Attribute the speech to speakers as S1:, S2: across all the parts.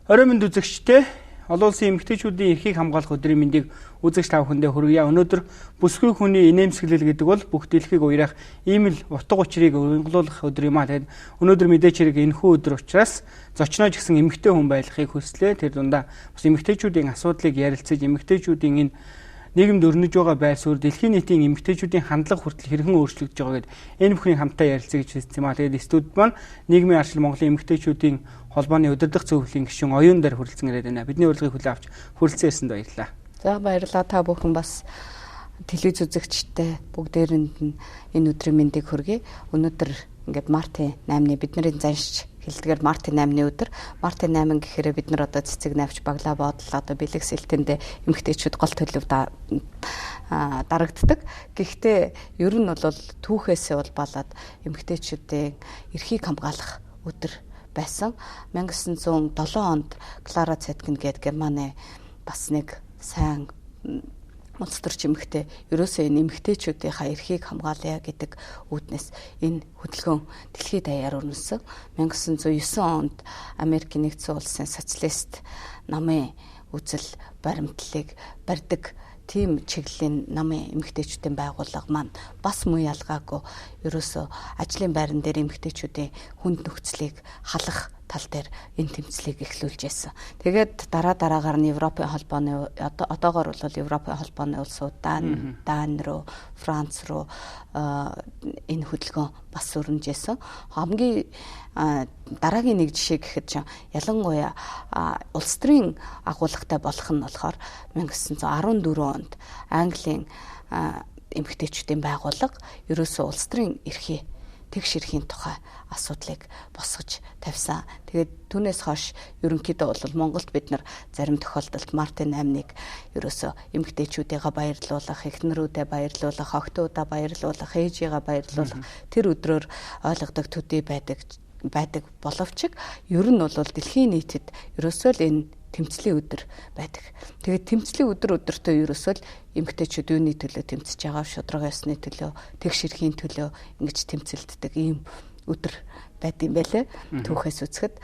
S1: Орой мэнд үзэгчтэй олон улсын эмэгтэйчүүдийн эрхийг хамгаалах өдрийн мэндийг үзэгч та бүхэндээ хүргье. Өнөөдөр бүсгүй хүний инээмсэглэл гэдэг бол бүх дэлхийг уяраах ийм л утга учирыг уянгалуулах өдөр юм аа. Тэгээд өнөөдөр мэдээч хэрэг энэхүү өдөр учраас зочноо ч гэсэн эмэгтэй хүн байлгахыг хүслээ. Тэр дундаа бас эмэгтэйчүүдийн асуудлыг ярилцаж, эмэгтэйчүүдийн энэ нийгэмд өрнөж байгаа байр суурь, дэлхийн нийтийн эмэгтэйчүүдийн хандлага хүртэл хэрхэн өөрчлөгдөж байгаа гэдээ энэ бүхнийг хамтдаа ярилцъя гэж хэлсэн юм аа. Тэгээд студид маань нийгмийн арчлал Монголын эмэгтэйчүүдийн холбооны удирдах зөвлөлийн гишүүн Оюун дээр хүрэлцэн ирээд байна. Бидний урилгыг хүлээн авч хүрэлцэн ирсэнд баярлалаа.
S2: За, баярлалаа. Та бүхэн бас телевиз үзэгчтэй бүгдээрэнд нь энэ өдрийн мэндийг хүргэе. Өнөөдөр ингээд мартын 8-ны бидний заншиж хэлдгээр мартын 8-ны өдөр. Мартын 8 гэхээр бид нар одоо цэцэг навч баглаа боодол одоо бэлэг сэлтэндээ эмэгтэйчүүд гол төлөв дарагддаг. Гэхдээ ер нь бол түүхээсээ бол балаад эмэгтэйчүүдийн эрхийг хамгаалах өдөр байсан. 1907 онд Клара Цеткин гээд Германы бас нэг сайн улс төрч эмэгтэй ерөөсөө энэ эмэгтэйчүүдийнхаа эрхийг хамгаалъя гэдэг үүднээс энэ хөдөлгөөн дэлхийд даяар өрнөсөн. 1909 онд Америкийн нэгдсэн улсын социалист намын үзэл баримтлалыг барьдаг тийм чиглэлийн намын эмэгтэйчүүдийн байгууллага маань бас муу ялгаагүй ерөөсөө ажлын байран дээр эмэгтэйчүүдийн хүнд нөхцөлийг халах тал дээр энэ тэмцлийг эхлүүлж байсан. Тэгээд дараа дараагаар нь Европын холбооны одоогоор бол Европын холбооны улсууд Дан руу, Франц руу энэ хөдөлгөөн бас өрнөж байсан. Хамгийн дараагийн нэг жишээ гэхэд чинь ялангуяа улс төрийн агуулгатай болох нь болохоор 1914 онд Английн эмэгтэйчүүдийн байгууллага ерөөсөө улс төрийн эрхийг тэгш эрхийн тухай асуудлыг босгож тавьсан. Тэгээд түүнээс хойш ерөнхийдөө бол Монголд бид нар зарим тохиолдолд мартын 8-ыг ерөөсөө эмэгтэйчүүдийгээ баярлуулах, эхнэрүүдээ баярлуулах, охтуудаа баярлуулах, ээжийгээ баярлуулах тэр өдрөөр ойлгодог төдий байдаг боловч ер нь бол дэлхийн нийтэд ерөөсөө л энэ тэмцлийн өдөр байдаг. Тэгээд тэмцлийн өдөр өдөртөө ерөөсөө л эмэгтэйчүүд юуны төлөө тэмцэж байгаа, шударга ёсны төлөө, тэгш эрхийн төлөө ингэж тэмцэлддэг ийм өдөр байд юм байлээ. Түүхээс үзэхэд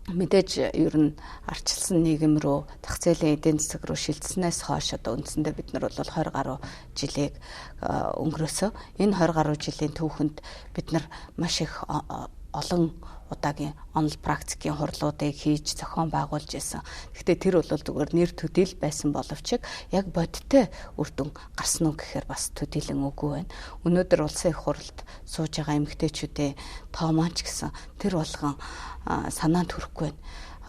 S2: мэдээж ер нь арчилсан нийгэм рүү, зах зээлийн эдийн засаг руу шилжсэнээс хойш одоо үндсэндээ бид нар бол 20 гаруй жилийг өнгөрөөсөө. Энэ 20 гаруй жилийн түүхэнд бид нар маш их олон удаагийн онол практикийн хурлуудыг хийж зохион байгуулж исэн. Гэхдээ тэр бол зүгээр нэр төдийл байсан боловч яг бодиттой үр дүн гарсан уу гэхээр бас төдийлөн үгүй байна. Өнөөдөр улсын их хурлд сууж байгаа эмэгтэйчүүдийн тоо маань ч гэсэн тэр болгон санаанд хүрэхгүй байна.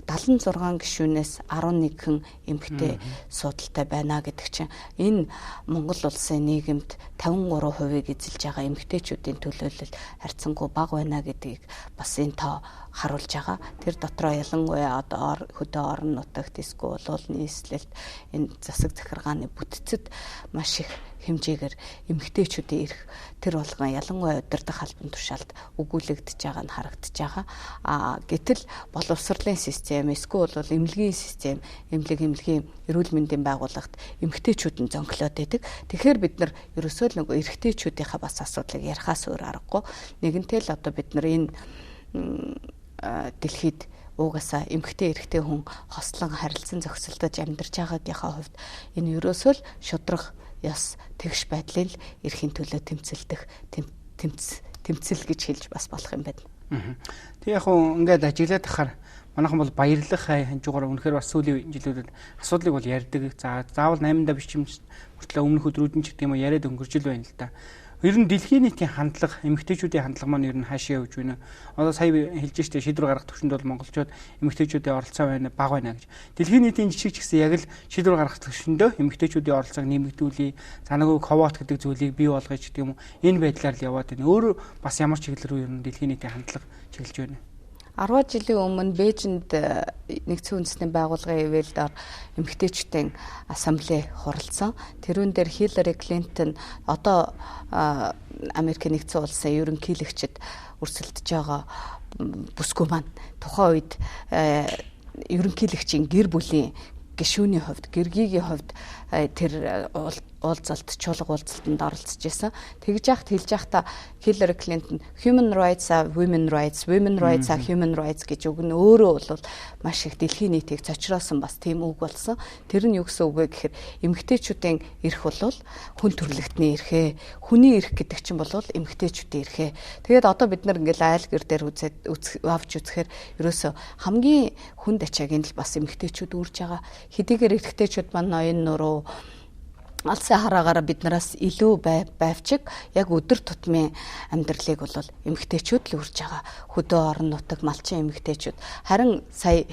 S2: 76 гишүүнээс 11хэн эмэгтэй суудалтай байна гэдэг чинь энэ Монгол улсын нийгэмд 53%-ийг эзэлж байгаа эмэгтэйчүүдийн төлөөлөл харьцангуй бага байна гэдгийг бас энэ тоо харуулж байгаа. Тэр дотроо ялангуяа одоо хөдөө орон нутагт эсвэл уулны нийслэлд энэ засаг захиргааны бүтцэд маш их хэмжээгээр эмэгтэйчүүдийн эрх тэр болгон ялангуяа удирдах албан тушаалд өгүүлэгдэж байгаа нь харагдаж байгаа. Гэтэл боловсролын систем, эсвэл бол эмнэлгийн систем, эмнэлэг эмнэлгийн эрүүл мэндийн байгууллагт эмэгтэйчүүд нь зөнхлөөд байдаг. Тэгэхээр бид нар ерөөсөө л нөгөө эрэгтэйчүүдийнхээ бас асуудлыг ярихаас өөр аргагүй. Нэгэнтээ л одоо бид нар энэ дэлхийд угаасаа эмэгтэй эрэгтэй хүн хослон харилцан зохицолдож амьдарч байгаагийнхаа хувьд энэ ерөөсөө л шударга ёс тэгш байдлын л эрхийн төлөө тэмцэлдэх тэмцэл гэж хэлж бас болох юм байна.
S1: Тэг яг хуу ингээд ажиглаад тахаар манайхан бол баярлах хажуугаар үнэхээр бас сүүлийн жилүүдэд асуудлыг бол ярьдаг. За, заавал 8-нд биш юм мөртлөө өмнөх өдрүүд нь ч гэдэг юм уу яриад өнгөрч л байна л да. Ер нь дэлхийн нийтийн хандлага, эмэгтэйчүүдийн хандлага маань ер нь хаашаа явж байна? Одоо сая хэлж штэ шийдвэр гаргах төвшөнд бол монголчууд эмэгтэйчүүдийн оролцоо байна, бага байна гэж. Дэлхийн нийтийн жишээ ч гэсэн яг л шийдвэр гаргах төвшөндөө эмэгтэйчүүдийн оролцоог нэмэгдүүлье. За, нөгөө квот гэдэг зүйлийг бий болгоё гэдэг юм уу. Энэ байдлаар л яваад байна. Өөр бас ямар чиглэл рүү ер нь дэлхийн нийтийн хандлага чиглэж байна?
S2: 10 жилийн өмнө Бээжинд нэгдсэн үндэсний байгууллагын ивэлд эмэгтэйчүүдийн ассамблей хуралдсан. Тэрүүн дээр Хиллари Клинтон одоо Америкийн нэгдсэн улсын ерөнхийлөгчд өрсөлдөж байгаа бүсгүй маань тухайн үед ерөнхийлөгчийн гэр бүлийн гишүүний хувьд, гэргийгийн хувьд тэр уулзалт, чуулга уулзалтанд оролцож исэн. Тэгж яхад хэлж яхдаа Хиллари Клинтон human rights are women rights, women rights are human rights гэж үг нь өөрөө бол маш их дэлхийн нийтийг цочроосон бас тийм үг болсон. Тэр нь юу гэсэн үг вэ гэхээр эмэгтэйчүүдийн эрх бол хүн төрөлхтний эрхээ. Хүний эрх гэдэг чинь бол эмэгтэйчүүдийн эрхээ. Тэгээд одоо бид нар ингээл айл гэр дээр үзээд авч үзэхээр ерөөсө хамгийн хүнд ачааг нь л бас эмэгтэйчүүд үүрж байгаа. Хэдийгээр эрэгтэйчүүд маань ноён нуруу алсын хараагаараа биднээс илүү байвчиг яг өдөр тутмын амьдралыг бол эмэгтэйчүүд л үрж байгаа. Хөдөө орон нутаг малчин эмэгтэйчүүд. Харин сая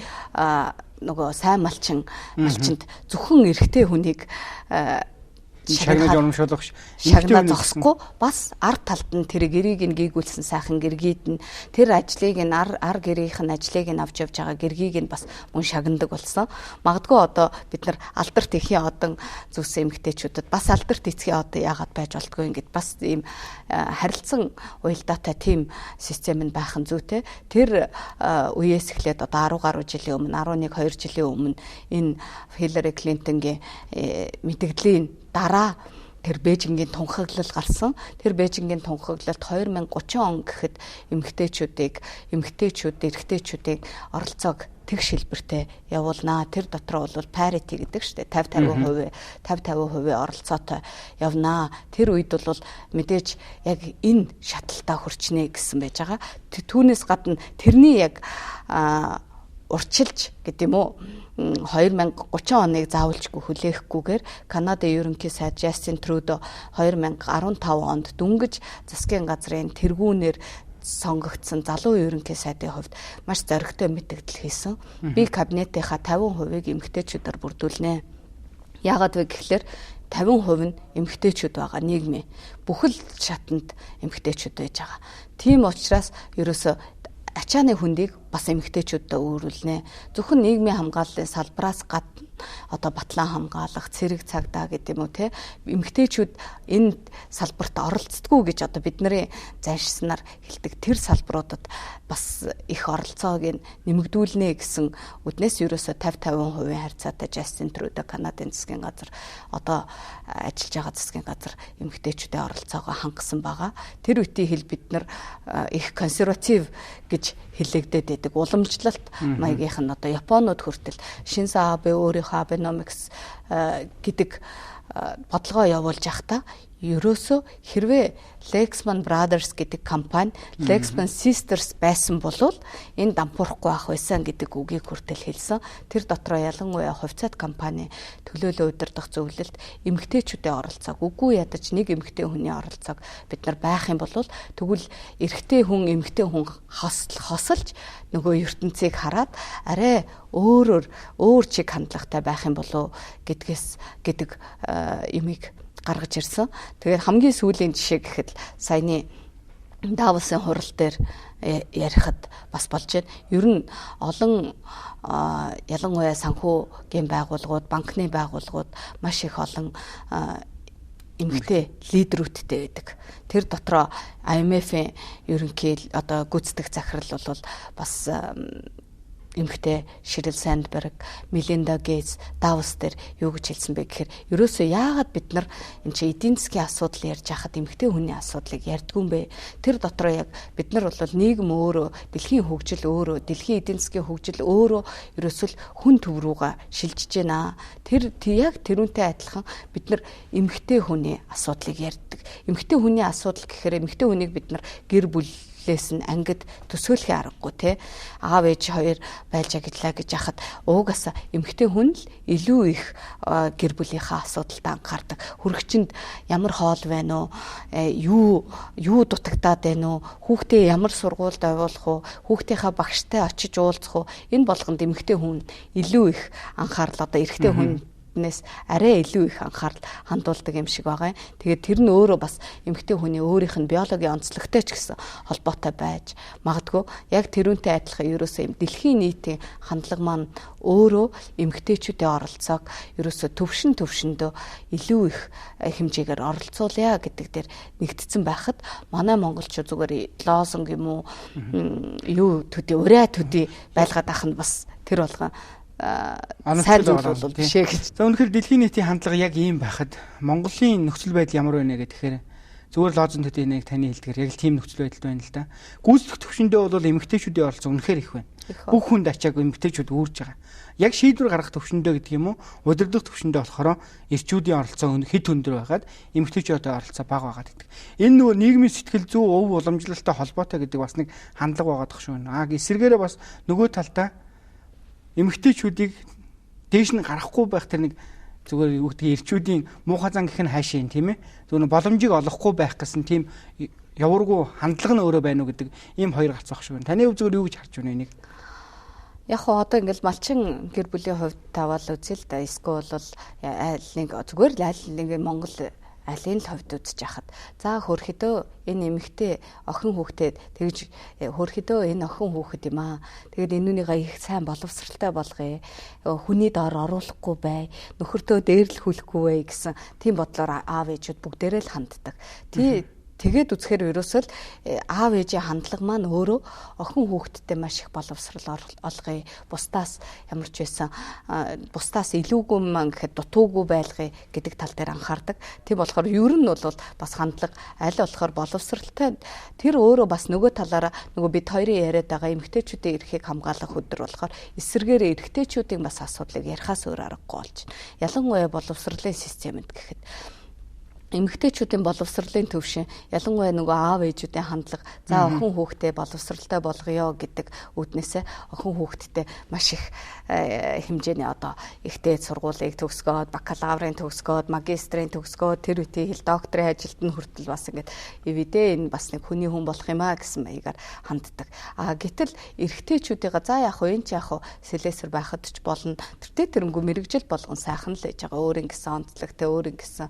S2: нөгөө сайн малчинд зөвхөн эрэгтэй хүнийг
S1: шагнаж урамшуулах
S2: шагнаа зогсохгүй бас ард талд нь тэр гэрийг нь гийгүүлсэн сайхан гэргийд нь тэр ажлыг нь ар гэрийнх нь ажлыг нь авч явж байгаа гэргийг нь бас мөн шагнадаг болсон. Магадгүй одоо бид нар алдарт эхийн одон зүсэн эмэгтэйчүүдэд бас алдарт эцгийн одон яагаад байж болтгүй ингээд бас ийм харилцан уялдаатай тийм систем нь байх нь зүйтэй. Тэр үеэс эхлээд одоо 10 гаруй жилийн өмнө 11 2 жилийн өмнө энэ Хиллари Клинтонгийн мэдэгдлийн дараа тэр Бээжингийн тунхаглал гарсан. Тэр Бээжингийн тунхаглалд 2030 он гэхэд эмэгтэйчүүд, эрэгтэйчүүдийн оролцоог тэгш хэлбэртэй явуулнаа. Тэр дотор бол parity гэдэг шүү дээ. 50 50% оролцоотой явнаа. Тэр үед бол мэдээж яг энэ шаталтаа хүрчнэ гэсэн байж байгаа. Түүнээс гадна тэрний яг урчилж гэдэг юм уу 2030 оныг заавалжгүй хүлээхгүйгээр Канадын ерөнхий сайд Justin Trudeau 2015 онд дөнгөж засгийн газрын тэргүүнээр сонгогдсон залуу ерөнхий сайдын хувьд маш зоригтой мэдэгдэл хийсэн. Би кабинетийнхаа 50%-ийг эмэгтэйчүүдээр бүрдүүлнэ. Яагаад вэ гэхлээр 50% нь эмэгтэйчүүд байгаа нийгмийн. Бүхэл шатанд эмэгтэйчүүд байж байгаа. Тийм учраас ерөөсөө ачааны хөндийг бас эмэгтэйчүүдэд өөрүүлнэ. Зөвхөн нийгмийн хамгааллын салбараас гадна одоо батлан хамгаалах, цэрэг цагдаа гэдэг юм уу те эмэгтэйчүүд энэ салбарт оролцдоггүй гэж одоо бидний заншсанаар хэлдэг тэр салбаруудад бас их оролцоог нэмэгдүүлнэ гэсэн үднээс ерөөсө 50-50% харьцаатай Justin Trudeau Канадын засгийн газар одоо ажиллаж байгаа засгийн газар эмэгтэйчүүдийн оролцоогоо хангасан байгаа. Тэр үеийн хэл бид нар их консерватив гэж хэлэгдээд байдаг. Уламжлалт маягийнх нь одоо Японууд хүртэл Шинзо Абе өөрийнхөө Abenomics гэдэг бодлогоо явуулж явахдаа ерөөсөө хэрвээ Lexman Brothers гэдэг компани Lexman Sisters байсан болвол энэ дампуурахгүй байх байсан гэдэг үгийг хүртэл хэлсэн. Тэр дотроо ялангуяа хувьцаат компани төлөөлөө удирдах зөвлөлд эмэгтэйчүүдийн оролцоог үгүй ядаж нэг эмэгтэй хүний оролцоог бид нар байх юм бол тэгвэл эрэгтэй хүн эмэгтэй хүн хосолж нөгөө ертөнцийг хараад арай өөрөөр өөр чиг хандлагатай байх юм болов гэдгээс гэдэг юмыг гаргаж ирсэн. Тэгээд хамгийн сүүлийн жишээ гэхэд саяны Давосын хурал дээр ярихад бас болж байна. Ер нь олон ялангуяа санхүүгийн байгууллагууд, банкны байгууллагууд маш их олон эмэгтэй лидерүүдтэй байдаг. Тэр дотроо IMF-ийн ерөнхий одоо гүйцэтгэх захирал бол бас эмэгтэй Шерил Сандберг, Мелинда Гейтс, Давос дээр юу гэж хэлсэн бэ гэхээр ерөөсөө яагаад бид нар энэ чинь эдийн засгийн асуудал ярьж байхад эмэгтэй хүний асуудлыг ярьдгүй юм бэ? Тэр дотроо яг бид нар бол нийгэм өөрөө, дэлхийн хөгжил өөрөө, дэлхийн эдийн засгийн хөгжил өөрөө ерөөсөө хүн төв рүүгээ шилжиж байна. Тэр яг тэрүүнтэй адилхан бид нар эмэгтэй хүний асуудлыг ярьдаг. Эмэгтэй хүний асуудал гэхээр эмэгтэй хүнийг бид нар гэр бүл лээс нь ангид төсөөлхийн аргагүй те аав ээж хоёр байж агдлаа гэж яхад уугасаа эмэгтэй хүн л илүү их гэр бүлийнхаа асуудалд анхаардаг. Хөрөгчөнд ямар хоол байна уу? Юу дутагдаад байна уу? Хүүхдээ ямар сургуульд явуулах уу? Хүүхдийнхаа багштай очиж уулзах уу? Энэ болгонд эмэгтэй хүн илүү их анхаарал одоо эрэгтэй хүн нээс арай илүү их анхаарал хандуулдаг юм шиг байгаа юм. Тэгээд тэр нь өөрөө бас эмэгтэй хүний өөрийнх нь биологийн онцлогтой ч гэсэн холбоотой байж магадгүй. Яг тэрүүнтэй адилхан ерөөсөө юм дэлхийн нийтийн хандлага маань өөрөө эмэгтэйчүүдийн оролцоог ерөөсөө төвшин төвшөндөө илүү их хэмжээгээр оролцуулъя гэдэг дээр нэгтцсэн байхад манай монголчууд зүгээр лозунг юм уу юу төдий урай төдий байлгаад ах нь бас тэр болгон сайн зүйл бол биш ээ гэж.
S1: За үнэхээр дэлхийн нийтийн хандлага яг ийм байхад Монголын нөхцөл байдал ямар байна гэхээр зүгээр лозон төдий нэг таны хэлдгээр яг л тийм нөхцөл байдалд байна л да. Гүйцэтгэх төвшөндөө бол эмэгтэйчүүдийн оролцоо үнэхээр их байна. Бүх хүнд ачааг эмэгтэйчүүд үүрж байгаа. Яг шийдвэр гаргах төвшөндөө гэдэг юм уу? Удирдах төвшөндөө болохоор эрчүүдийн оролцоо хэд өндөр байгаад эмэгтэйчүүдийн оролцоо бага байгаад байдаг. Энэ нөгөө нийгмийн сэтгэл зүй өв уламжлалтай холбоотой гэдэг бас нэг хандлага байгаад шүү. Аа эсвэргээрээ бас нөгөө талдаа эмэгтэйчүүдийг дээш нь гаргахгүй байх тэр нэг зүгээр юу гэдгийг эрчүүдийн муухай зан гэх нь хайшаа юм тийм ээ. Зүгээр боломжийг олохгүй байх гэсэн тийм явуургүй хандлага нь өөрөө байна уу гэдэг ийм хоёр гарц байх шүү. Таны хувьд зүгээр юу гэж харж байна энийг?
S2: Яг хоо одоо ингээл малчин гэр бүлийн хувьд таваал үзье л да. Эсвэл бол аль нэг зүгээр л аль нэг Монгол алийн л хувьд үзэж яхад за хөрхдөө энэ эмэгтэй охин хүүхдэд тэгж хөрхдөө энэ охин хүүхэд юм аа. Тэгээд энүүнийгээ их сайн боловсралтай болгоё. Хүний доор оруулахгүй бай. Нөхөртөө дээрлэхүүлэхгүй бай гэсэн тийм бодлоор аав ээжүүд бүгдээрээ л ханддаг. Тэгээд үзэхээр ерөөсөө л аав ээжийн хандлага маань өөрөө охин хүүхэдтэй маш их боловсрал олгоё. Бусдаас ямар ч байсан бусдаас илүүгүй маань гэхэд дутуугүй байлгая гэдэг тал дээр анхаардаг. Тийм болохоор ер нь бол бас хандлага аль болохоор боловсралтай тэр өөрөө бас нөгөө талаараа нөгөө бид хоёрын яриад байгаа эмэгтэйчүүдийн эрхийг хамгаалах өдөр болохоор эсвэргээр эрэгтэйчүүдийн бас асуудлыг ярихаас өөр аргагүй болж байна. Ялангуяа боловсролын системэнд гэхэд эмэгтэйчүүдийн боловсролын төвшин ялангуяа нөгөө аав ээжүүдийн хандлага за охин хүүхдээ боловсралтай болгоё гэдэг үүднээсээ охин хүүхэдтэй маш их хэмжээний одоо ихтэй сургуулийг төгсгөөд бакалаврын төгсгөөд магистрийн төгсгөөд тэр үеийн хэл докторийн ажилд нь хүртэл бас ингээд эвидээ энэ бас нэг хүний хүн болох юм а гэсэн маягаар ханддаг. А гэтэл эрэгтэйчүүдийнхаа за яг хөө энэ ч яг хөө сэлээсэр байхад ч болно. Тэртээ тэрнгүү мэрэгжил болгон сайхан л ээж байгаа. Өөр ингэсэн онцлогтой, өөр ингэсэн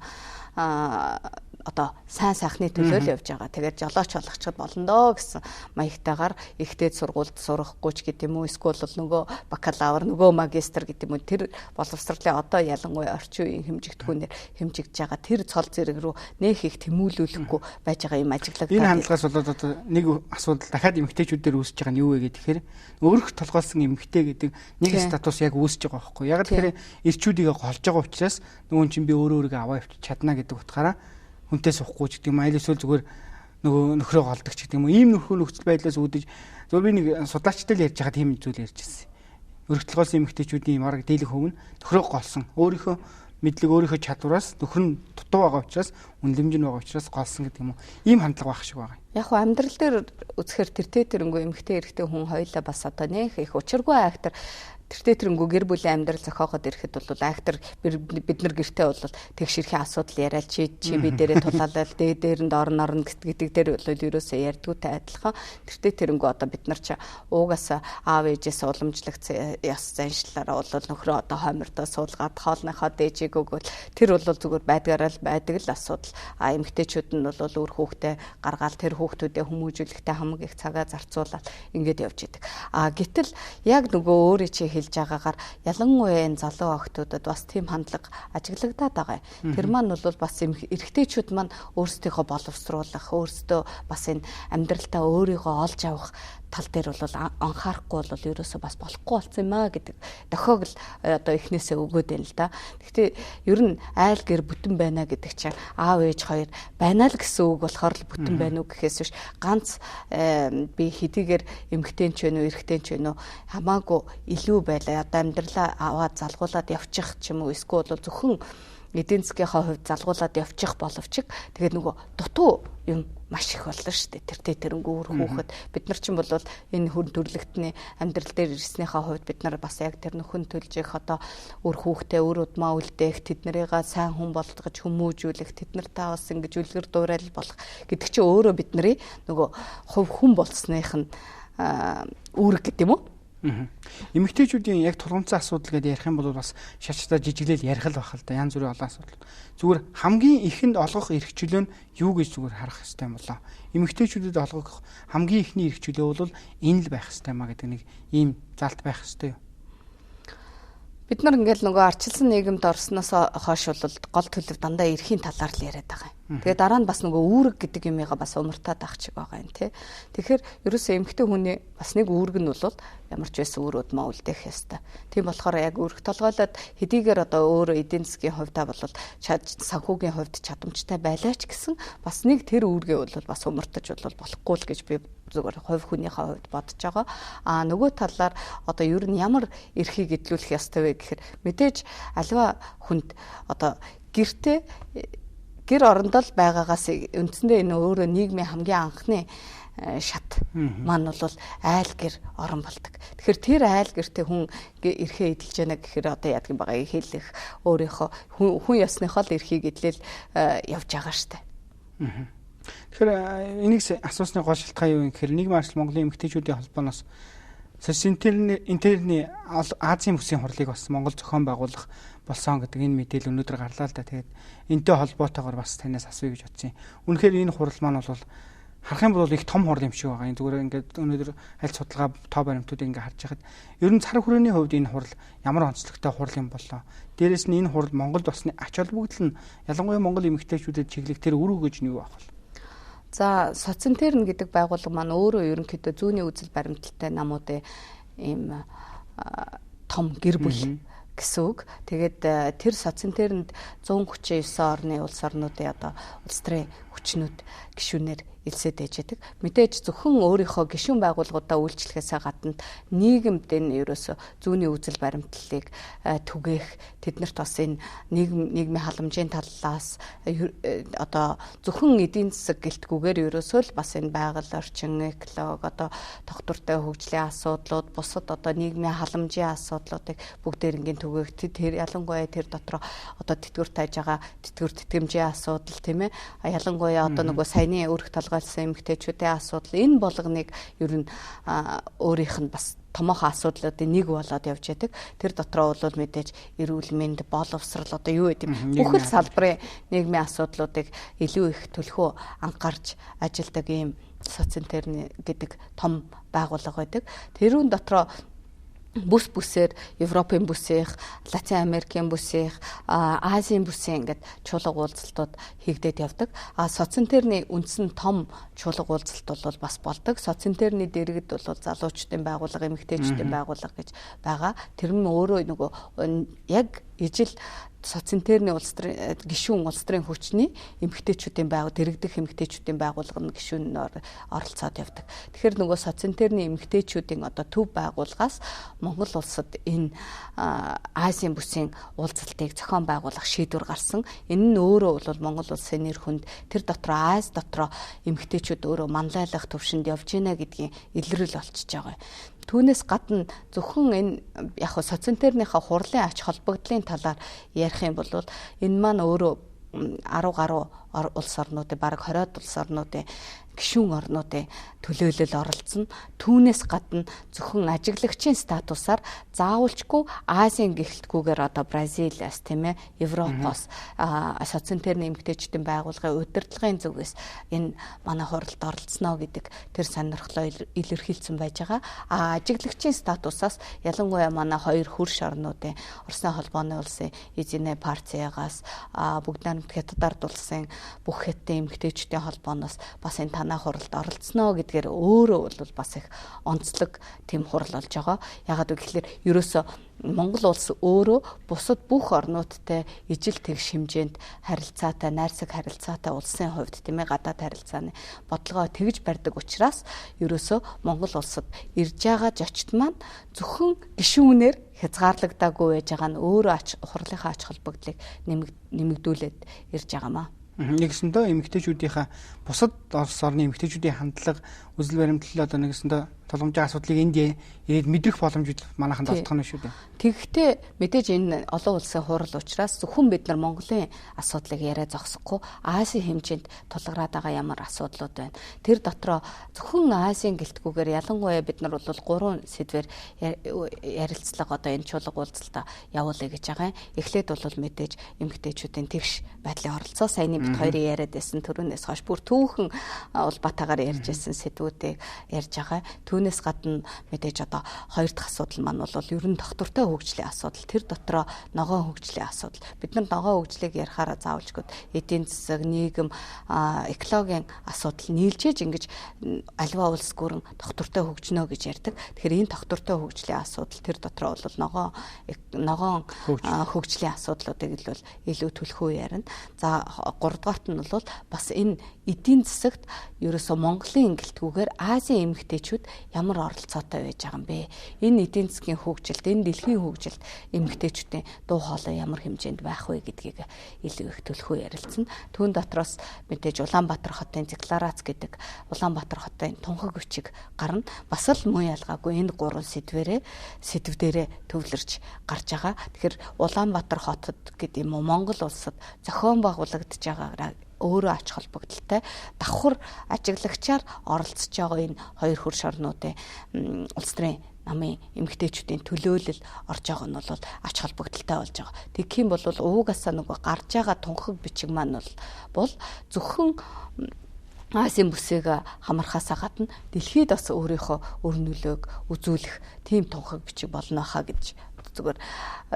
S2: одоо сайн сайхны төлөө л явж байгаа. Тэгээд жолооч болгочиход болно доо гэсэн маягтайгаар ихтэй сургуульд сурахгүй ч гэдэг юм уу, эсвэл бол нөгөө бакалавр, нөгөө магистр гэдэг юм уу, тэр боловсролын одоо ялангуяа орчин үеийн хэмжигдэхүүнээр хэмжигдэж байгаа тэр цол зэрэг рүү нэх их тэмүүлүүлэхгүй байж байгаа юм ажиглагдаад.
S1: Энэ хандлагаас болоод одоо нэг асуудал дахиад эмэгтэйчүүдээр үүсэж байгаа нь юу вэ гэхээр өөрөх толгойлсон эмэгтэй гэдэг нэг статус яг үүсэж байгаа байхгүй. Яг тэгэхээр эрчүүдийг голж байгаа учраас нөгөө чинь би өөрөө өөрийгөө аваа явчих чадна гэдэг утгаараа хүнтэй суухгүй ч гэдэг юм аль эсвэл зүгээр нөгөө нөхрөө голдог ч гэдэг юм уу. Ийм нөхөр нөхцөл байдлаас үүдэж зүгээр би нэг судлаачтай л ярьж байгаа тийм зүйл ярьж ирсэн. Өрх толгойлсон эмэгтэйчүүдийн бараг дийлэх хөв нь нөхрөө голсон. Өөрийнхөө мэдлэг, өөрийнхөө чадвараас нөхөр нь дутуу байгаа учраас, үнэлэмж нь байгаа учраас голсон гэдэг юм уу. Ийм хандлага байх шиг байгаа.
S2: Яг хөө амьдрал дээр үзэхээр тэртээ тэрнгүү эмэгтэй эрэгтэй хүн хоёулаа бас одоо нэх их учиргүй актер тэртээ тэрнгүү гэр бүлийн амьдрал зохиогоод ирэхэд бол актер бид нар гэртээ бол тэгш эрхийн асуудал яриад чи би дээрээ тулаалал дээ дээр нь доор нь орно гэдэг дээр бол ерөөсөө ярьдгүйтэй адилхан тэртээ тэрнгүү одоо бид нар чи уугаас аав ээжээс уламжлагдсан ёс заншлаараа бол нөхрөө одоо хоймордоо суулгаад хоолныхоо дээжийг өгвөл тэр бол зүгээр байдгаараа л байдаг л асуудал. А эмэгтэйчүүд нь бол үр хүүхдээ гаргаал тэр хүүхдүүдээ хүмүүжүүлэхдээ хамаг их цагаа зарцуулаад ингээд явж идэг. А гэтэл яг нөгөө өөрөө чи хэлж байгаагаар ялангуяа энэ залуу охтуудад бас тийм хандлага ажиглагдаад байгаа юм. Тэр маань бол бас эрэгтэйчүүд маань өөрсдийнхөө боловсруулах, өөрсдөө бас энэ амьдралтаа өөрийгөө олж авах тал дээр бол анхаарахгүй бол ерөөсөө бас болохгүй болсон юм аа гэдэг дохиог л одоо эхнээсээ өгөөд байна л да. Гэхдээ ер нь айл гэр бүтэн байна гэдэг чинь аав ээж хоёр байна л гэсэн үг болохоор л бүтэн байна уу гэхээс биш ганц би хэдийгээр эмэгтэй ч вэ үү эрэгтэй ч вэ үү хамаагүй илүү байлаа. Одоо амьдралаа аваад залгуулад явчих ч юм уу эсвэл бол зөвхөн эдийн засгийнхаа хувьд залгуулад явчих боловч тэгээд нөгөө дутуу юм маш их боллоо шүү дээ. Тэртээ тэрнгүү үр хүүхэд бид нар чинь бол энэ хүн төрлөختний амьдрал дээр ирснийхаа хувьд бид нар бас яг тэр нөхөн төлж их одоо үр хүүхдээ үр удмаа үлдээх тэднэрийгээ сайн хүн болгож хүмүүжүүлэх тэд нартай бас ингэж үлгэр дуурайл болох гэдэг чинь өөрөө бидний нөгөө хувь хүн болсных нь үүрэг гэдэг юм уу?
S1: Эмэгтэйчүүдийн яг тулгымцсан асуудал гэдээ ярих юм бол бас шачтаа жижиглэл ярих л байх л да. Янз бүрийн олон асуудал. Зүгээр хамгийн ихэнд олгох эрх чөлөө нь юу гэж зүгээр харах хэрэгтэй юм болоо. Эмэгтэйчүүдэд олгох хамгийн ихний эрх чөлөө бол энэ л байх хэрэгтэй маа гэдэг нэг ийм залт байх хэрэгтэй юу?
S2: Бид нар ингээл нөгөө арчилсан нийгэмд орсноос хойш бол гол төлөв дандаа эрхийн талаар л яриад байгаа юм. Тэгээ дараа нь бас нөгөө үүрэг гэдэг юмыгаа бас умартаад ах чиг байгаа юм тий. Тэгэхээр ерөөсөө эмэгтэй хүний бас нэг үүрэг нь бол ямар ч байсан үр удмаа үлдээх ёстой. Тийм болохоор яг үүрэг толгойлоод хэдийгээр одоо өөрөө эдийн засгийн хувьдаа бол санхүүгийн хувьд чадамжтай байлаа ч гэсэн бас нэг тэр үүргээ бол бас умартаж бол болохгүй л гэж би зүгээр хувь хүнийхээ хувьд бодож байгаа. А нөгөө талаар одоо ер нь ямар эрхийг эдлүүлэх ёстой вэ гэхээр мэдээж аливаа хүнд одоо гэртээ гэр орондоо л байгаагаас үндсэндээ энэ өөрөө нийгмийн хамгийн анхны шат маань бол айл гэр орон болдог. Тэгэхээр тэр айл гэртээ хүн эрхээ эдэлж яана гэхээр одоо яадаг юм байгаа хэлэх өөрийнхөө хүн ёсныхоо л эрхийг эдлэл явж байгаа штэ.
S1: Тэгэхээр энийг асуусны гол шалтгаан юу юм гэхээр нийгмийн арчил Монголын эмэгтэйчүүдийн холбооноос Социнтерний Азийн бүсийн хурлыг бас Монгол зохион байгуулах болсон гэдэг энэ мэдээлэл өнөөдөр гарлаа л да. Тэгээд энтэй холбоотойгоор бас танаас асууя гэж бодсон юм. Үнэхээр энэ хурал маань бол харах юм бол их том хурал юм шиг байгаа. Энэ зүгээр ингээд өнөөдөр аль судалгаа тоо баримтуудыг ингээд харж байхад ер нь цар хүрээний хувьд энэ хурал ямар онцлогтой хурал юм боллоо. Дээрээс нь энэ хурал Монголд болсны ач холбогдол нь ялангуяа Монгол эмэгтэйчүүдэд чиглэх тэр үр өгөөж нь юу байх вэ?
S2: За, Социнтерн гэдэг байгууллага маань өөрөө ерөнхийдөө зүүнний үзэл баримталтай намуудын ийм том гэр бүл гэсэн үг. Тэгээд тэр Социнтернд 139 орны улс орнуудын одоо улс төрийн хүчнүүд гишүүнээр элсээд байж байдаг. Мэдээж зөвхөн өөрийнхөө гишүүн байгууллагуудаа үйлчлэхээсээ гадна нийгэмд энэ ерөөсө зүүнний үзэл баримтлалыг түгээх, тэднэрт бас энэ нийгмийн халамжийн талаас одоо зөвхөн эдийн засаг гэлтгүүгээр ерөөсөө л бас энэ байгаль орчин, экологи, одоо тогтвортой хөгжлийн асуудлууд, бусад одоо нийгмийн халамжийн асуудлуудыг бүгдээрингийн түгээх, тэр ялангуяа тэр дотроо одоо тэтгэвэр тааж байгаа тэтгэвэр тэтгэмжийн асуудал тийм ялангуяа одоо нөгөө саяны өрх толгойлсон эмэгтэйчүүдийн асуудал энэ болгоныг ер нь өөрийнх нь бас томоохон асуудлуудын нэг болоод явж байдаг. Тэр дотроо бол мэдээж эрүүл мэнд, боловсрал одоо юу гэдэг юм бүх л салбарын нийгмийн асуудлуудыг илүү их төлхөө анхаарч ажилладаг ийм Социнтерн гэдэг том байгууллага байдаг. Тэрүүн дотроо бүс бүсээр Европын бүсийнх, Латин Америкийн бүсийнх, Азийн бүсийн ингээд чуулга уулзалтууд хийгдээд явдаг. А Социнтерний үндсэн том чуулга уулзалт бол бас болдог. Социнтерний дэргэд бол залуучдын байгууллага, эмэгтэйчүүдийн байгууллага гэж байгаа. Тэр нь өөрөө нөгөө яг ижил Социнтерний улс төрийн гишүүн улс төрийн хүчний эмэгтэйчүүдийн дэрэгдэх эмэгтэйчүүдийн байгууллага нь гишүүнээр оролцоод явдаг. Тэгэхээр нөгөө Социнтерний эмэгтэйчүүдийн одоо төв байгууллагаас Монгол улсад энэ Азийн бүсийн уулзалтыг зохион байгуулах шийдвэр гарсан. Энэ нь өөрөө бол Монгол улсын нэр хүнд тэр дотроо Ази дотроо эмэгтэйчүүд өөрөө манлайлах төвшөнд явж гинэ гэдгийн илрэл болчихж байгаа юм. Түүнээс гадна зөвхөн энэ яг Социнтернийхээ хурлын ач холбогдлын талаар ярих юм бол энэ маань өөрөө 10 гаруй улс орнуудын бараг 20 улс орнуудын гишүүн орнуудын төлөөлөл оролцсон. Түүнээс гадна зөвхөн ажиглагчийн статусаар заавалчгүй Азийн гэлтгүүгээр одоо Бразилиас тийм Европоос Социнтерний эмэгтэйчүүдийн байгууллагын удирдлагын зүгээс энэ манай хуралд оролцсноо гэдэг тэр сонирхлоо илэрхийлсэн байж байгаа. А ажиглагчийн статусаас ялангуяа манай хоёр хөрш орнуудын Оросын холбооны улсын Эзэнэ партиягаас бүгд найрамд Хятад ард улсын бүх хятадын эмэгтэйчүүдийн холбооноос бас энэ танай хуралд оролцсноо гэдгээр өөрөө бол бас их онцлог тийм хурал болж байгаа. Ягаад вэ гэхлээр ерөөсөө Монгол улс өөрөө бусад бүх орнуудтай ижил тэгш хэмжээнд харилцаатай, найрсаг харилцаатай улсын хувьд тийм гадаад харилцааны бодлогоо тэгж барьдаг учраас ерөөсөө Монгол улсад ирж байгаа зочд маань зөвхөн гишүүнээр хязгаарлагдаагүй байж байгаа нь өөрөө хурлынхаа ач холбогдлыг нэмэгдүүлээд ирж байгаамаа.
S1: Нэгсэндээ эмэгтэйчүүдийнхээ бусад улс орны эмэгтэйчүүдийн хандлага, үзэл баримтлал одоо нэгсэндээ тулгамжийн асуудлыг энд ирээд мэдрэх боломж манайханд олдох нь шүү дээ.
S2: Тэгэхдээ мэдээж энэ олон улсын хурал учраас зөвхөн бид нар Монголын асуудлыг яриа зогсохгүй Азийн хэмжээнд тулгараад байгаа ямар асуудлууд байна. Тэр дотроо зөвхөн Азийн гэлтгүүгээр ялангуяа бид нар бол 3 сэдвээр ярилцлага одоо энэ чуулга уулзалтаа явуулъя гэж байгаа юм. Эхлээд бол мэдээж эмэгтэйчүүдийн тэгш байдлын оролцоо саяны бит хоёрын яриад байсан төрөнөөс хойш бүр түүхэн улбатаагаар ярьж байсан сэдвүүд. зүйлүүдийг ярьж байгаа. Түүнээс гадна мэдээж одоо хоёр дахь асуудал маань бол ер нь тогтвортой хөгжлийн асуудал. Тэр дотроо ногоон хөгжлийн асуудал. Бид нар ногоон хөгжлийг ярихаараа заавалжгүй эдийн засаг, нийгэм, экологийн асуудал нийлжээж ингэж альва улс гүрэн тогтвортой хөгжнө гэж ярьдаг. Тэгэхээр энэ тогтвортой хөгжлийн асуудал тэр дотроо бол ногоон хөгжлийн асуудлуудыг л илүү түлхүү ярина. За гуравдугаарт нь бол бас энэ эдийн засагт ерөөсө Монголын ингэлтгүүгээр Азийн эмэгтэйчүүд ямар оролцоотой байж байгаа юм бэ? Энэ эдийн засгийн хөгжилд, энэ дэлхийн хөгжилд эмэгтэйчүүдийн дуу хоолой ямар хэмжээнд байх вэ гэдгийг илүү их түлхүү ярилцсан. Түүн дотроос мэдээж Улаанбаатар хотын декларац гэдэг Улаанбаатар хотын тунхаг бичиг гарна. Бас л мөн ялгаагүй энэ гурван сэдв дээрээ төвлөрч гарч байгаа. Тэгэхээр Улаанбаатар хотод гэдэг юм уу Монгол улсад зохион байгуулагдаж байгаа өөрөө ач холбогдолтой давхар ажиглагчаар оролцож байгаа энэ хоёр хөрш орнуудын улс төрийн намын эмэгтэйчүүдийн төлөөлөл орж байгаа нь бол ач холбогдолтой болж байгаа. Тэгэх юм бол уугасаа нөгөө гарч байгаа тунхаг бичиг маань бол зөвхөн Азийн бүсийг хамархаасаа гадна дэлхийд бас өөрийнхөө өр нөлөөг үзүүлэх тийм тунхаг бичиг болно хаа гэж зүгээр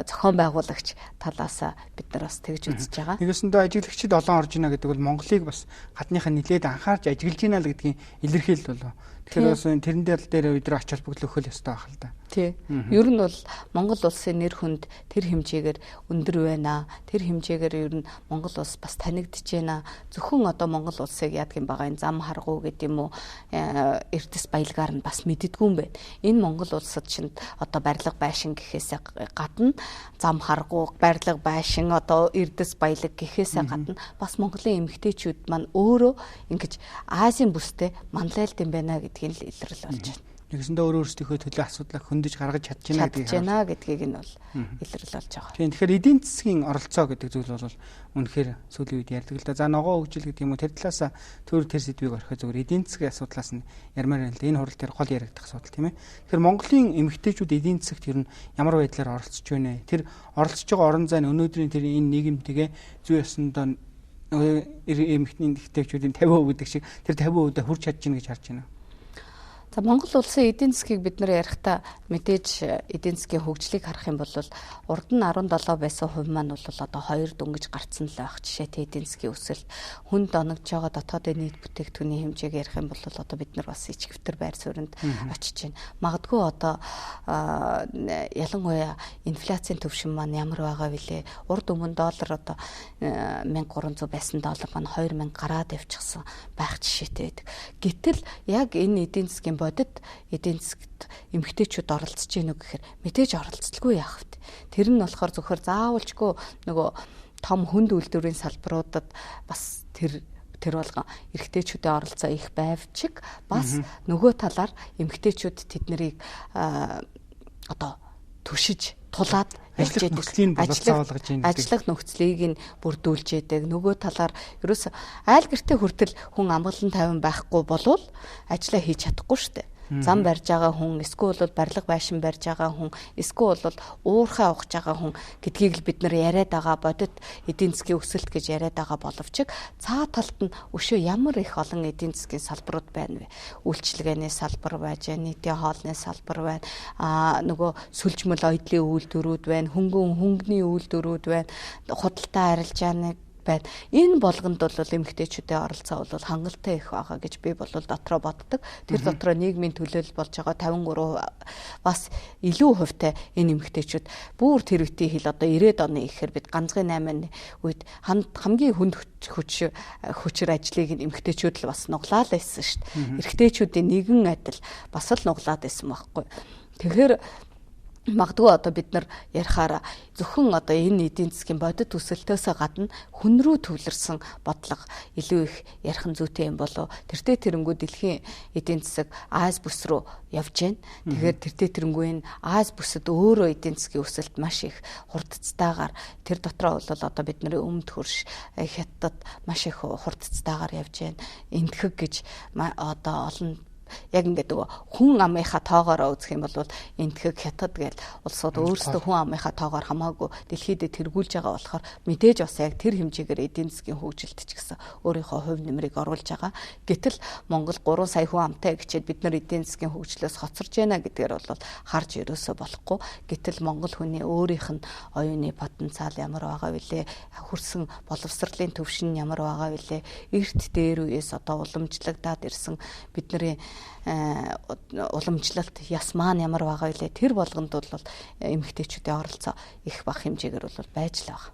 S2: зохион байгуулагч талаас бид нар бас тэгж үзэж байгаа.
S1: Нэгэсэндээ ажиглагчид олон орж ийнэ гэдэг бол Монголыг бас гадныхаа нэлээд анхаарч ажиглаж ийна л гэдгийн илэрхийлэл болов. Тэгэхээр бас тэрэн дээр бид нар ач холбогдол өгөх ёстой байх л да.
S2: Тий. Ер нь бол Монгол улсын нэр хүнд тэр хэмжээгээр өндөр байна. Тэр хэмжээгээр ер нь Монгол улс бас танигдж байна. Зөвхөн одоо Монгол улсыг яадаг юм байгаа энэ зам харгуу гэдэг юм уу эрдэс баялгаар нь бас мэддэггүй юм байна. Энэ Монгол улсад чинь одоо барилга байшин гэхээсээ гадна зам харгуу, барилга байшин, одоо эрдэс баялаг гэхээсээ гадна бас Монголын эмэгтэйчүүд маань өөрөө ингэж Азийн бүстэй манлайлт юм байна гэдгийг л илрэл болж байна.
S1: Нэгсэндээ өөрөө өөрсдийнхөө төлөө асуудлаа хөндөж гаргаж чадж
S2: байна гэдгийг нь бол илрэл болж байгаа.
S1: Тийм, тэгэхээр эдийн засгийн оролцоо гэдэг зүйл бол үнэхээр сүүлийн үед ярьдаг л да. За ногоон хөгжил гэдэг юм уу тэр талаас төр тэр сэдвийг орхио зүгээр эдийн засгийн асуудлаас нь ярмаар байна л да. Энэ хурал дээр гол яригдах асуудал тийм ээ. Тэгэхээр Монголын эмэгтэйчүүд эдийн засагт ер нь ямар байдлаар оролцож байна вэ? Тэр оролцож байгаа орон зай нь өнөөдрийн тэр энэ нийгэмтэйгээ зүй ёсондоо эмэгтэйчүүдийн 50% гэдэг шиг тэр 50%-д хүрч чадж байна гэж харж байна.
S2: За Монгол улсын эдийн засгийг бид нар ярихдаа мэдээж эдийн засгийн хөгжлийг харах юм бол урд нь 17 байсан хувь маань бол одоо 2 дөнгөж гарцсан л байх жишээтэй эдийн засгийн өсөлт хүнд оногдож байгаа дотоодын нийт бүтээгдэхүүний хэмжээг ярих юм бол одоо бид нар бас ичгэвтер байр суурьнд очиж байна. Магадгүй одоо ялангуяа инфляцийн түвшин маань ямар байгаа вүлээ? Урд өмнө доллар одоо 1300 байсан доллар маань 2000 гараад явчихсан байх жишээтэй байдаг. Гэтэл яг энэ эдийн засгийн бодит эдийн засгт эмэгтэйчүүд оролцож гинүү гэхээр мэдээж оролцдолгүй яах вэ? Тэр нь болохоор зөвхөн заавалчгүй нөгөө том хүнд үйлдвэрийн салбаруудад бас тэр болгон эрэгтэйчүүдийн оролцоо их байвчиг бас нөгөө талаар эмэгтэйчүүд тэднийг одоо түшиж тулаад
S1: ажиллах нөхцөлийг боловсруулж байна.
S2: Ажиллах нөхцөлийг нь бүрдүүлж яадаг. Нөгөө талаар ерөөс айл гэртээ хүртэл хүн амгалан тайван байхгүй болвол ажиллаа хийж чадахгүй шүү дээ. Зам барьж байгаа хүн, эсвэл бол барилга байшин барьж байгаа хүн, эсвэл бол уурхай ухаж байгаа хүн гэдгийг л бид нар яриад байгаа бодит эдийн засгийн өсөлт гэж яриад байгаа боловч цаа талд нь өшөө ямар их олон эдийн засгийн салбарууд байна вэ? Үйлчилгээний салбар байж, нийтийн хоолны салбар байна, нөгөө сүлжмөл оёдлын үйлдвэрүүд байна, хөнгөн хөнгөний үйлдвэрүүд байна, худалдаа арилжааны байна. Энэ болгонд бол эмэгтэйчүүдийн оролцоо бол хангалттай их байгаа гэж би бол дотроо боддог. Тэр дотроо нийгмийн төлөөлөл болж байгаа 53 бас илүү хувьтай энэ эмэгтэйчүүд бүр тэр үеийн хил одоо 90-ад оны ихээр бид ганцхан 8-ны үед хамгийн хүнд хүчээр ажлыг эмэгтэйчүүд л бас нуглаад байсан шүү дээ. Эрэгтэйчүүдийн нэгэн адил бас л нуглаад байсан байхгүй. Тэгэхээр магадгүй одоо бид нар ярихаараа зөвхөн одоо энэ эдийн засгийн бодит өсөлтөөсөө гадна хүн рүү төвлөрсөн бодлого илүү их ярих нь зүйтэй юм болов. Тэртээ тэрнгүү дэлхийн эдийн засаг Ази бүс рүү явж байна. Тэгэхээр тэртээ тэрнгүү энэ Ази бүсэд өөрөө эдийн засгийн өсөлт маш их хурдцтайгаар тэр дотроо бол одоо бидний өмнөд хөрш Хятад маш их хурдцтайгаар явж байна. Энтхэг гэж одоо олон Яг ингээд нөгөө хүн амынхаа тоогоороо үзэх юм бол Энэтхэг, Хятад гэл улсууд өөрсдөө хүн амынхаа тоогоор хамаагүй дэлхийдээ тэргүүлж байгаа болохоор мэдээж бас яг тэр хэмжээгээр эдийн засгийн хөгжилт ч гэсэн өөрийнхөө хувь нэмрийг оруулж байгаа. Гэтэл Монгол 3 сая хүн амтай гэчээд бид нар эдийн засгийн хөгжлөөс хоцорж байна гэдгээр бол харж ерөөсөө болохгүй. Гэтэл Монгол хүний өөрийнх нь оюуны потенциал ямар байгаа вүлээ, хөрсөн боловсролын төвшин ямар байгаа вүлээ, эрт дээр үеэс одоо уламжлагдаад ирсэн бидний уламжлалт яс маань ямар байгаа вэ? Тэр болгонд бол эмэгтэйчүүдийн оролцоо их бага хэмжээгээр бол байж л байгаа.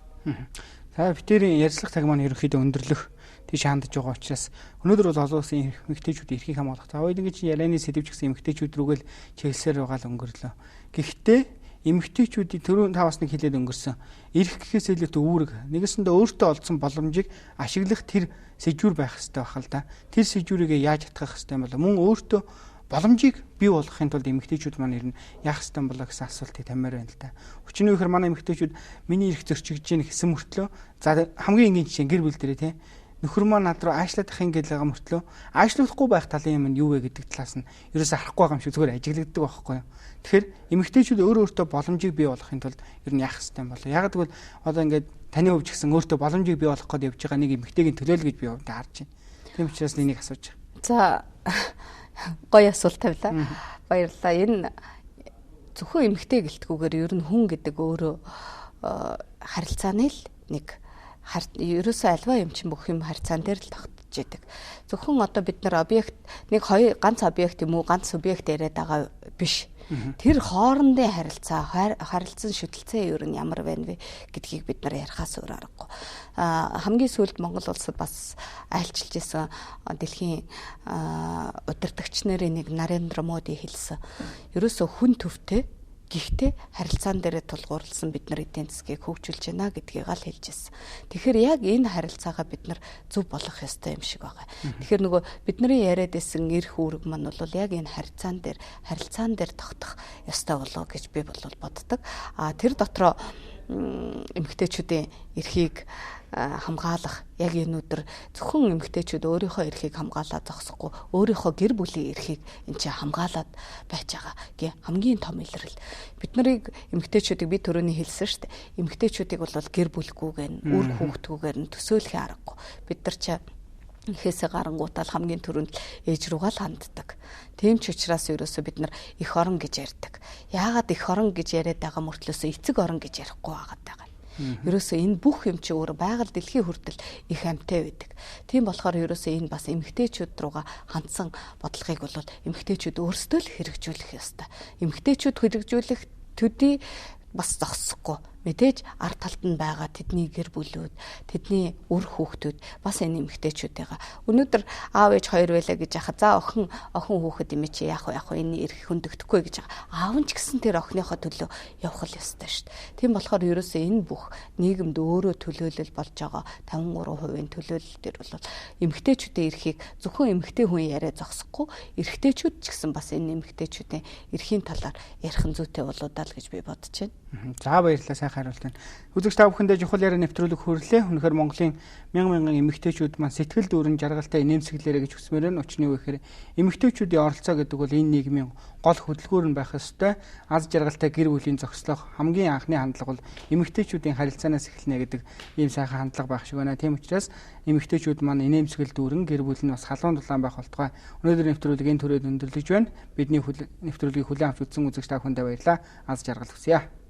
S1: За битэрийн ярилцлага цаг маань ерөнхийдөө өндөрлөх тийш хандж байгаа учраас өнөөдөр бол олон улсын эмэгтэйчүүдийн эрхийг хамгаалах. За хоёул ингэж ярианы сэдв ч гэсэн эмэгтэйчүүд рүүгээл чиглэсээр байгаа л өнгөрлөө. Гэхдээ эмэгтэйчүүдийн түрүүн та бас нэг хэлээд өнгөрсөн. Эрх гэхээс илүү үүрэг. Нэгэсэндээ өөртөө олдсон боломжийг ашиглах тэр сэжүүр байх хэрэгтэй байх л да. Тэр сэжүүрийгээ яаж атгах хэрэгтэй юм бол мөн өөртөө боломжийг бий болгохын тулд эмэгтэйчүүд маань ер нь яах ёстой юм болоо гэсэн асуултыг тавьмаар байна л да. Учир нь юу гэхээр манай эмэгтэйчүүд миний эрх зөрчигдөж гин гэсэн мөртлөө за хамгийн энгийн жишээ гэр бүл дээрээ тий нөхөр маань над руу аашлаад ах юм гэж байгаа мөртлөө аашлуулахгүй байх талын юм нь юу вэ гэдэг талаас нь ерөөсөө харахгүй байгаа юм шиг зүгээр ажиглагддаг байхгүй юу. Тэгэхээр эмэгтэйчүүд өөрөө өөртөө боломжийг бий болгохын тулд ер нь яах ёстой юм бол яг гэвэл одоо ингээд таны хувьд ч гэсэн өөртөө боломжийг бий болгох гээд явж байгаа нэг эмэгтэйгийн төлөөлөл гэж би хувьдаа харж байна. Тийм учраас энийг асууж байгаа.
S2: За гоё асуулт тавилаа. Баярлалаа. Энэ зөвхөн эмэгтэй гэлтгүүгээр ер нь хүн гэдэг өөрөө харилцааны л нэг ерөөсөө альва юм чинь бүх юм харьцаан дээр л тогтож идэг. Зөвхөн одоо бид нар объект нэг хоёр ганц объект юм уу ганц субъект яриад байгаа биш. Тэр хоорондын харилцаа, харилцан шүтэлцээ ер нь ямар байна вэ гэдгийг бид нар ярихаас өөр аргагүй. Хамгийн сүүлд Монгол улсад бас айлчилж исэн дэлхийн удирдагч нарын нэг Нарендра Моди хэлсэн. Ерөөсөө хүн төвтэй гэхдээ харилцаан дээрээ тулгуурласан бид нар эдийн засгийг хөгжүүлж байна гэдгийг л хэлж ирсэн. Тэгэхээр яг энэ харилцаагаа бид нар зөв болгох ёстой юм шиг байгаа. Тэгэхээр нөгөө бидний яриад исэн эрх үүрэг маань бол яг энэ харилцаан дээр тогтох ёстой болоо гэж би бол боддог. А тэр дотроо эмэгтэйчүүдийн эрхийг хамгаалах яг энэ өдөр зөвхөн эмэгтэйчүүд өөрийнхөө эрхийг хамгаалаад зогсохгүй өөрийнхөө гэр бүлийн эрхийг энэ чинь хамгаалаад байж байгаа гэ хамгийн том илрэл. Бид нарыг эмэгтэйчүүдийг би түрүүний хэлсэн шүү дээ. Эмэгтэйчүүдийг бол гэр бүлгүйгээр нь үр хүүхдгүйгээр нь төсөөлхийн аргагүй. Бид нар чи эхээсээ гарангуутаа хамгийн түрүүнд ээж рүүгээ л ханддаг. Тийм ч учраас ерөөсөө бид нар эх орон гэж ярьдаг. Яагаад эх орон гэж яриад байгаа мөртлөөсөө эцэг орон гэж ярихгүй байгаад байгаа. Ерөөсөө энэ бүх юм чи өөрөө байгаль дэлхийн хүртэл их амьтай байдаг. Тийм болохоор ерөөсөө энэ бас эмэгтэйчүүд рүүгээ хандсан бодлогыг бол эмэгтэйчүүд өөрсдөө л хэрэгжүүлэх ёстой. Эмэгтэйчүүд хэрэгжүүлэх төдий бас зогсохгүй. Мэдээж ард талд нь байгаа тэдний гэр бүлүүд, тэдний үр хүүхдүүд бас энэ эмэгтэйчүүдтэйгээ. Өнөөдөр аав ээж хоёр байлаа гэж яхаа. За охин хүүхэд юм чи яах вэ? Яах вэ? Энэ эрх хөндөхдөггүй гэж байгаа. Аав нь ч гэсэн тэр охиныхоо төлөө явах л ёстой шүү дээ. Тийм болохоор ерөөсөө энэ бүх нийгэмд өөрөө төлөөлөл болж байгаа 53% төлөөлөл дээр бол эмэгтэйчүүдийн эрхийг зөвхөн эмэгтэй хүн яриа зогсохгүй, эрэгтэйчүүд ч гэсэн бас энэ эмэгтэйчүүдийн эрхийн талаар ярих нь зүйтэй болоо даа л гэж би бодож байна.
S1: За баярлалаа, сайхан хариулт байна. Үзэгч та бүхэндээ чухал яриа нэвтрүүлэг хүрэлээ. Үнэхээр Монголын мянган эмэгтэйчүүд маань сэтгэл дүүрэн жаргалтай инээмсэглээрэй гэж хүсмээр байна. Учир нь юу гэхээр эмэгтэйчүүдийн оролцоо гэдэг бол энэ нийгмийн гол хөдөлгүүр нь байх ёстой. Аз жаргалтай гэр бүлийн зохицлох хамгийн анхны хандлага бол эмэгтэйчүүдийн харилцаанаас эхэлнэ гэдэг ийм сайхан хандлага байх шиг байна. Тийм учраас эмэгтэйчүүд маань инээмсэглэл дүүрэн гэр бүл нь бас халуун дулаан байх болтугай. Өнөөдөр нэвтрүүлэг энэ түрээд өндөрлөж байна. Бидний нэвтрүүлгийг хүлээн авч үзсэн үзэгч та бүхэндээ баярлалаа. Аз жаргал хүсье.